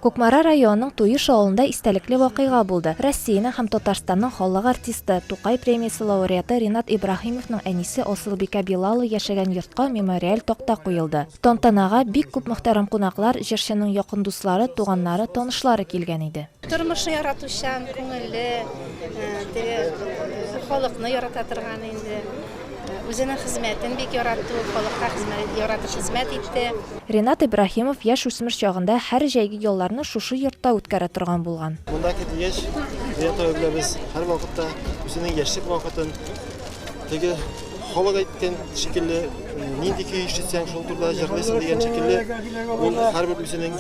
Кукмара районының Туеш авылында истәлекле вакыйга булды. Россиянең һәм Татарстанның халык артисты, Тукай премиясе лауреаты Ринат Ибраһимовның әнисе Асылбикә Билалова яшәгән йортка мемориаль такта куелды. Тантанага бик күп мөхтәрәм кунаклар, җырчының якын дуслары, туганнары, танышлары килгән иде. Тормышны яратучан, күңелле, теге халыкны ярата торган инде. Үзенең хезмәтен бик яратты ул, халыкка хезмәт, яратып хезмәт итте. Ринат Ибраһимов яшүсмер чагында һәр җәйге ялларны шушы йортта үткәрә торган булган. Монда килгәч, Ринат абый белән без һәрвакытта үзенең яшьлек вакытын, теге халык әйткән шикелле, нинди көй ишетсәң, шул турыда җырлыйсың дигән шикелле, ул һәрбер үзенең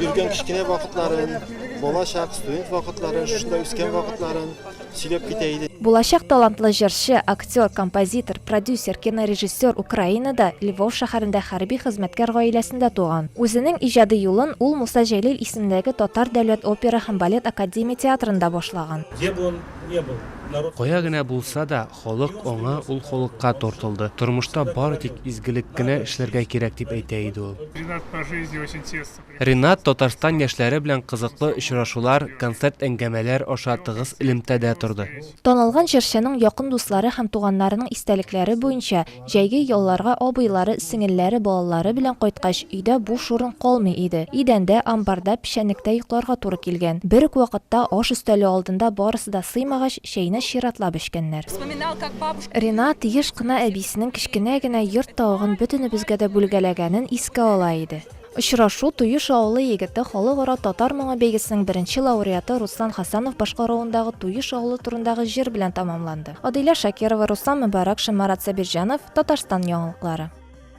йөргән кечкенә вакытларын, балачак, студент вакытларын, шушында үскән вакытларын, сөйләп китә иде. Булачак талантлы җырчы, актер, композитор, продюсер, кинорежиссер Украинада, Львов шәһәрендә хәрби хезмәткәр гаиләсендә туган. Үзенең иҗади юлын ул Муса Җәлил исемендәге Татар дәүләт опера һәм балет академия театрында башлаган. Где бы он ни был, народ. Кая генә булса да, халык аңа, ул халыкка тартылды. Тормышта бары тик изгелек кенә эшләргә кирәк, дип әйтә иде ул. Ринат по жизни очень тесно. Ринат Татарстан яшьләре белән кызыклы очрашулар, концерт-әңгәмәләр аша тыгыз элемтәдә торды. Танылган җырчының якын дуслары һәм туганнарының истәлекләре буенча, җәйге ялларга абыйлары, сеңелләре, балалары белән кайткач, өйдә буш урын калмый иде. Идәндә, амбарда, печәнлектә йокларга туры килгән. Бер үк вакытта аш өстәле алдында барысы да сыймагач, чәйне чиратлап эчкәннәр. Ринат еш кына әбисенең кечкенә генә йорт тавыгын бөтенебезгә дә бүлгәләгәнен искә ала иде. Очрашу Туеш авылы егете Халыкара татар моңы бәйгесенең беренче лауреаты Руслан Хасанов башкаруындагы Туеш авылы турындагы җыр белән тәмамланды. Адилә Шакирова, Руслан Мөбарәкшин, Марат Сабирҗанов, Татарстан яңалыклары.